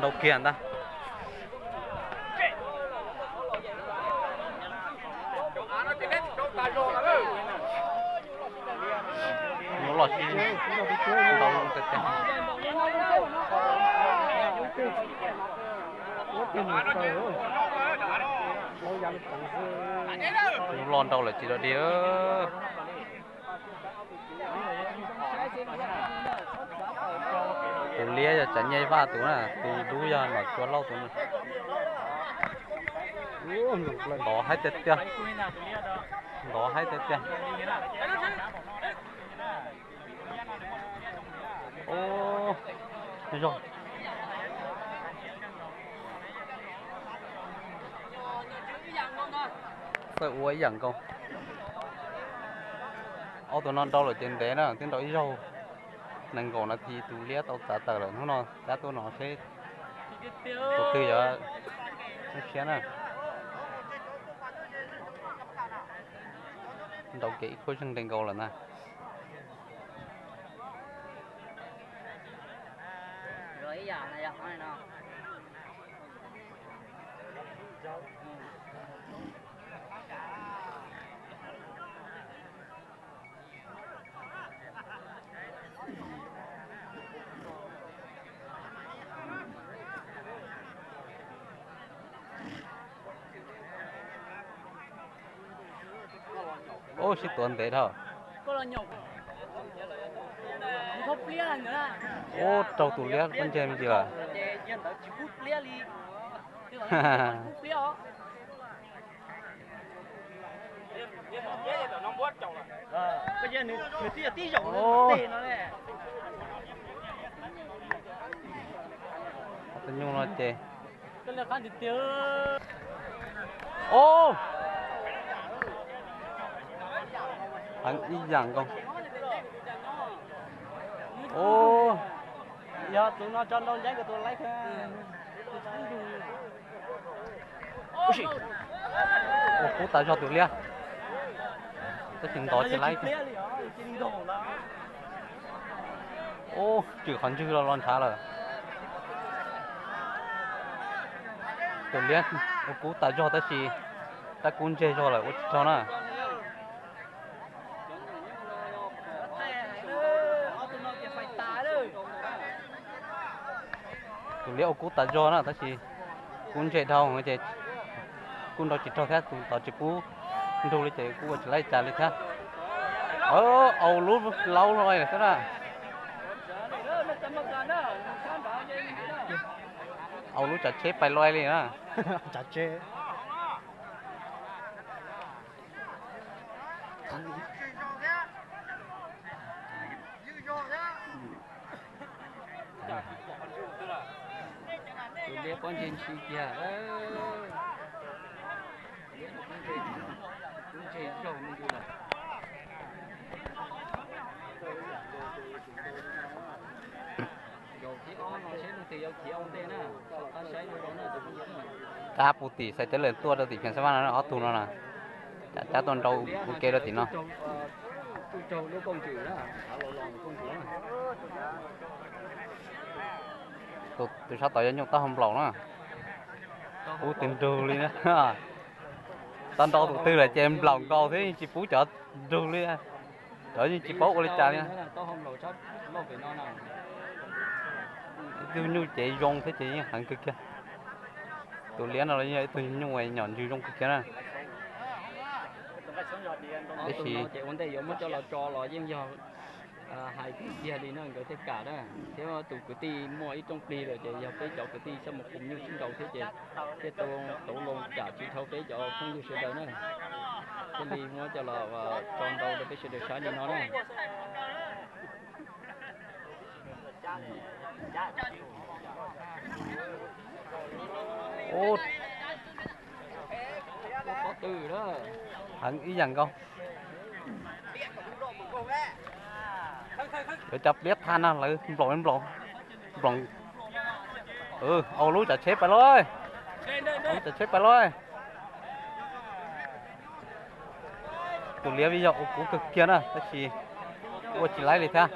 Ntau kiag ntag. Nyuj loj sib ntaus tiag tiag. Nyuj loj nrau lawm tsis dog dig. Tus liab yog Tsav Nyiaj Vaj tus na, tus dub yog Nom Tsua Lauj tus na. Ntov haib tiag tiag. Ntov haib tiag tiag. Zog. Txawj ua ib yam nkaus. Ob tug no nrau lawm ces ntev na, twb nrau ib zaug nees nkaum nas this tus liab tau txav tawm lawm. Hnub no cab tuaj no seb tus twg yuav siab na. Nrau kev ib khuab zeeg ntev nkaus lawm na. Ub, sib tuav ntev dhau. Ub, raug tus liab pob ntseg me ntsis lawm. Tus nyuj no ces, ub, heev ib yam nkaus. Ub, yog tus no tso nrau nceeb kom tus laib. Ua kub tas zog tus liab, tab sis ntov tsis laib. Ub, tswm qhov ntswg los los ntshav lawm. Tus liab ua kub tas zog tab sis rab kub ntseg zog lawm ua tsis raug na. Tus liab ua kub tas zog na tab sis kub ntseg dhau ces kuj nrau tsis raug thiab, tus tod tsis pub nrug li ces kuj ua tsis laib cas li thiab. Au lub laub los xwb na. Au lub tsav tsheb pais loj li na. Tsav tsheb. Tus liab pob ntseg ntshis kiag. Kub ntseg zaug me ntsis lawm. Cab puv tim xaiv teb lawm tuaj rau tim Pheev Xab Vaj no ob tug no na. Cab tuaj nrau ua ke rau tim no. Tus sab tod yog nyuj taub hau nplaum na. Ub, tsis nrug li na. Tau nrau tus twg lawm ces nplaum nkaus thiab yeej tsis pub cov nrug li. Cov yeej tsis paub ua li cas li. Ib tug nyuj cev zoo thiab ces yeej heev kawg kiag. Tus liab no los yog ib tug nyuj nyom ntsws zoo kawg kiag na. Tab sis hais tiag tiag li no nkawd thiaj kam na, thiab tus kwv tij muaj ib rooj plig lawm ces yog peb cov kwv tij xab mus koom nyuj sib nraus thiab ces thiaj tau loo kam tsis dhau peb cov phooj ywg sawv daws na. Thiaj li muab coj los tso nrau rau peb sawv daws saib li no na. Heev ib yam nkaus. Lawv cov pliab thaj no lawv nplaum nplaum nplaum. Au lub tsav tsheb pais lawm. Au lub tsav tsheb pais lawm. Tus liab vij yog ua kub kawg kiag na tab sis ua tsis laib li thiab.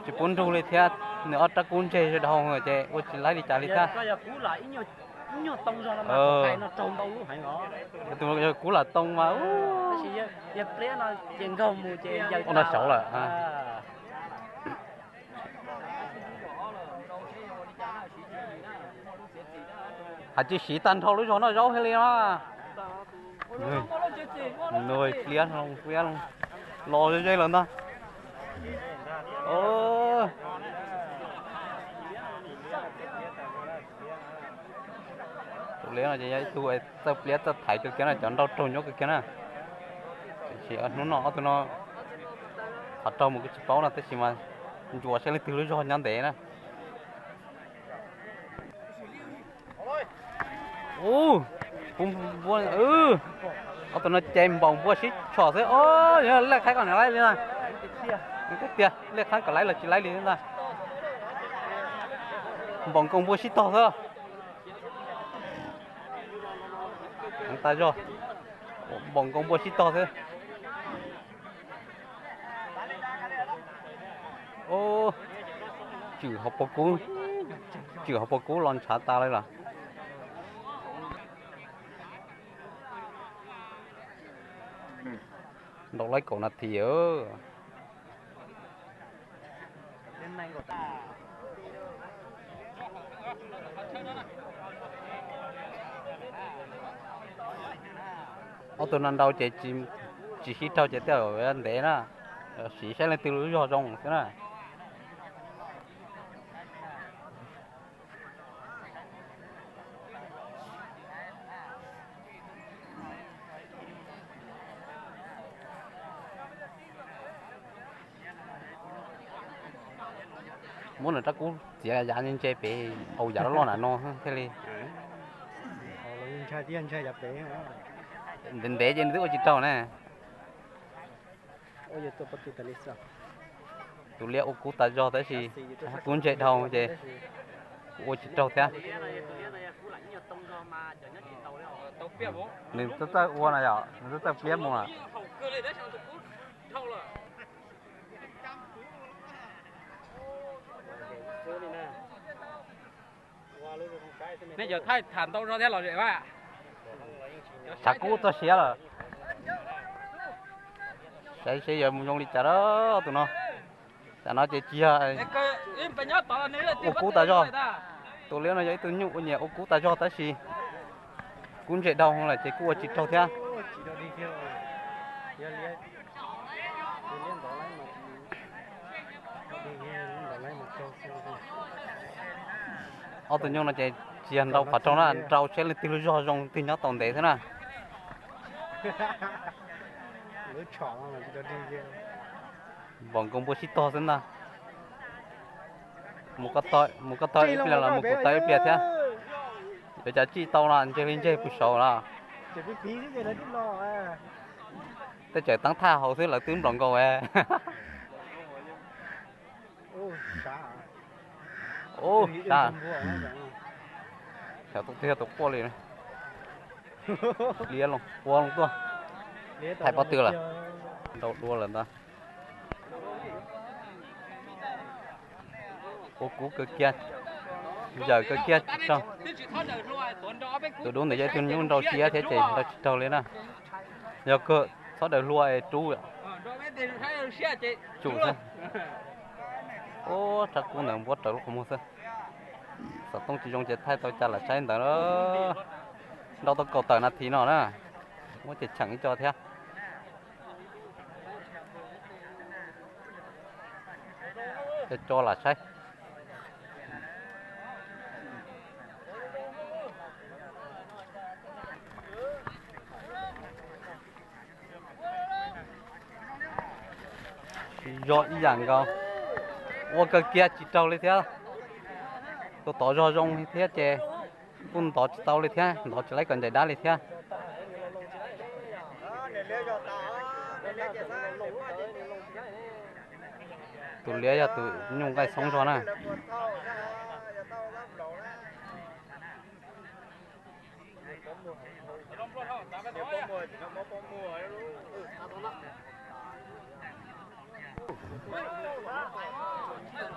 Tsis pub nrug li thiab. Nws ob rab kub ntseg dhau ces ua tsis laib li cas li thiab. Tus yog kub lam too mas. Ua no saud lawm. Hais tsis siv tag nrho lub zog noj zaub thiaj li no. Nws pliab pliab los ze ze lawm ntag. Tus liab no ces yog ib tug txawj pliab txawj thaiv kawg kiag na, cov nrau raug nyuaj kawg kiag na. Tiam sis hnub no ob tug no qhov raug mus kuj tsis paub no tab sis mas ntsuas saib leej twg lub zog nyob ntev na. Ub, ob tug no ces npaum npua sib tshom xwb. Lej qhaib kom laib li na. Tiag, lej qhaib kom laib los tsis laib li ntag. Npaum nkaus npua sib tog xwb. Heev tas zog, npaum nkaus npua sib tog xwb. Tswm hauv paus kub, tswm hauv paus kub los ntshav tas li lawm. Ntaus laib kaum nas this. Ob tug no nrau ces tsis sib raug ces tej zaum ntev na, siv saib leej twg lub zog zoo xwb na. Muab nws rab kub txiav yav ntse pem, au yav loj loj nram no thiaj li. Ntev ntev ces nws twb ua tsis raug na. Tus liab ua kub tas zog tab sis kub ntseg dhau ces ua tsis raug thiab. Nws txawj txawj ua na yom, nws txawj txawj pliab mus na. Nej cov thaij tham ntau zog thiab los zem mas. Tshav kub txog siav lawm. Saib seb yuav mus zoo li cas lawm tus no. Tam no ces tsis yog ua kub tas zog. Tus liab no yog ib tug nyuj ua nyias ua kub tas zog tab sis kub ntseg dhau lawm ces kuj ua tsis raug thiab. Ob tug nyuj no ces tsis yog nrau qhov rooj na, nrau saib leej twg lub zog zoo twg nyob tau ntev xwb na. Npaum nkaus npua sib tog xwb ntag. Mus koj tog ib pliag los mus kuv tog ib pliag thiab. Yuav cas tsij tau no ntseg li ntseg puag saud los. Tej tseem teeb thaj hauv xwb lawv twb nplaum nkaus. Ub, xyov tus twg yog tus quaj li. Liab los quaj los tuaj. Thaij pob tw lawm. Nrau dua lawm ntag. Ua kub kawg kiag, yawm kawg kiag tsis raug. Tus dub ntawd yog ib tug nyuj nrau siab thiab ces nrau tsis raug li na. Yog kawg txhob daws hlua es rub. Tsum xwb. Ub, rab kub ntawd npuab raws lub qhov muag xwb. Xov tooj tsis zoo ces thaij tau cas lam saib ntawd. Nrau tau kaum tawm nas this no na. Muab ces cheem ib co thiab. Cov co lam saib. Tsis yog ib yam nkaus. Ua kawg kiag tsis raug li thiab. Tus tod zog zoo li thiab ces kuj ntov tsis tau li thiab, ntov tsis laib kom ncaim dab li thiab. Tus liab yog tus nyuj nqaij xoob zog na.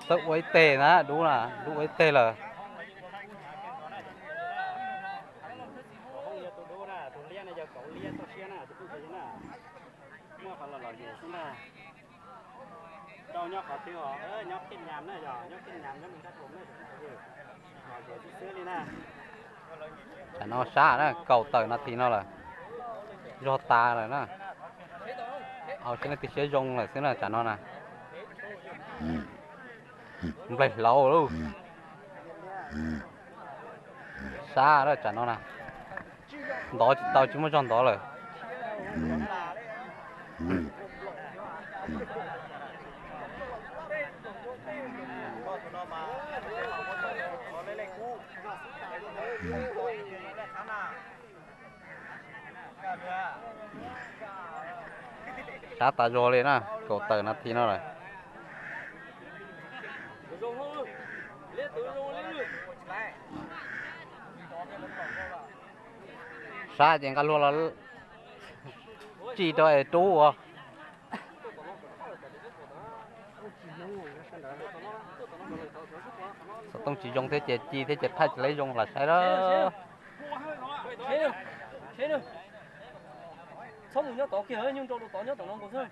Txawb ua ib teg na, dub na, dub ua ib teg lawm. Rau nyob qhov twg os, nyob Khej Nyas na, yog nyob Khej Nyas nyob Mes Kab Tuam na. Tsam no sab na, kaum tawm nas this no lawm, zog tas lawm na. Au, siab leej twg siab zoo lawm xwb na tsam no na. Nplaig hlauv lauj. Sab lawm tsam no na. Ntov tsis tau, tsis muaj zog ntov lawm. Sab tas zog li na, kaum tawm nas this no lawm. Sab ces nqa luag los tsim rau es rub ua. Xov tooj tsis zoo thiab ces ci thiab ces thaij tsis laib zoo los saib lawm. Txhob mus nyob tod kiag, nyuj nrau rau tod nyob tom no nkaus xwb.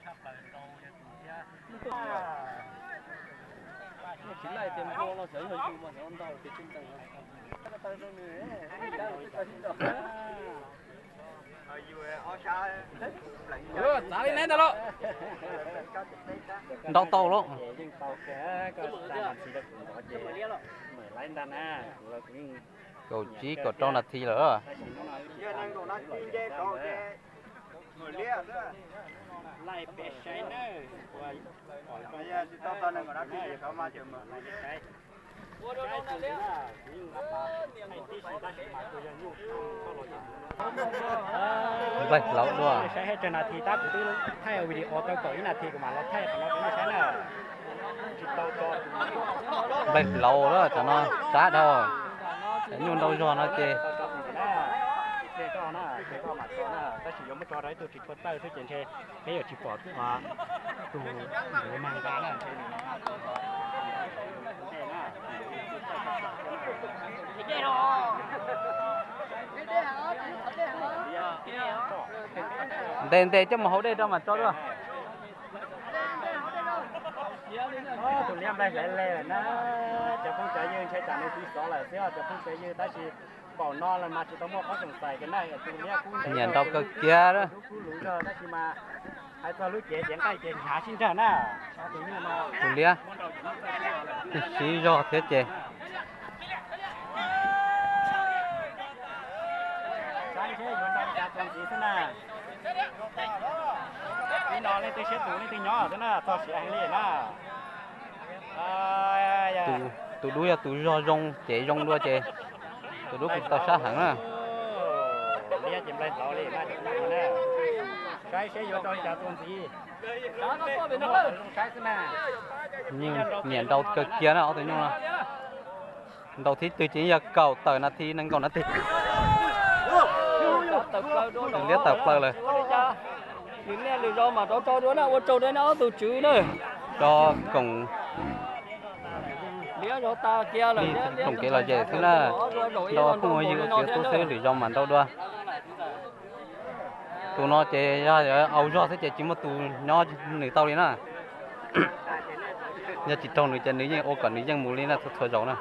Tsis laij tias npua no xyov yog yus mas xyov ntau tias tsis ntau. Txav li neb ntag lauj. Nrau tau lauj. Kaum tsib kaum rau nas this lawm. Nplaig hlauv dua. Saib hais tsawg nas this tab kuv twb thaij video tau kaum ib nas this kuv mam los thaij qhov no rau nej saib na. Nplaig hlauv lawm, tsam no sab dhau. Cov nyuj ntau zog no ces tab sis yuav muab tso rau ib tug tsis tshua txawj xwb ces ntshe peb yuav tsis pom tus ntawd mag nqa na. Ntes ntes coj mus hauv dej rau mam tso dua. Tus liab nplaig hlawv le lawm na. Cov phooj cov ywg ntshe tsam nws txiv xov lawm xwb os cov phooj cov ywg, tab sis npaum no los mas tsis tau muaj qhob xoom xais kiag na. Tus liab kub ntev, nyiam nrau kawg kiag, dub kub luv zog tab sis mas hais txog lub cev ces nqaij ces hnyav sib nrag na. Tus liab siv zog thiab ces. Saib seb yuav nrau li cas txuas ntxiv xwb na. Ib no leej twg siab tus leej twg nyob xwb na, txog siav heev li na. Tus dub yog tus zog zoo, cev zoo dua ces tus dub kuj tau sab heev na. Liab ces nplaig hlauv li na. Saib seb yuav nrau li cas txuas ntxiv. Nyiam nrau kawg kiag na ob tug nyuj no. Nrau thib twg ces yog kaum tawm nas this, nees nkaum nas this. Liab tawm plaws lawm. Nws niaj lwm zaus mam rov tso dua na, ua tsaug rau nej ob tug tswv na. Tso koom, koom kev lom zem xwb na. Nrau phooj ywg ua txiv tub xwb, lwm zaus mam nrau dua. Tus no ces yog au zog xwb ces tsis muaj tus nyob nws tau li na. Yog tsis raug nws ces nws yeej ua kom nws yeej mus li na, txhua txhua zaus na.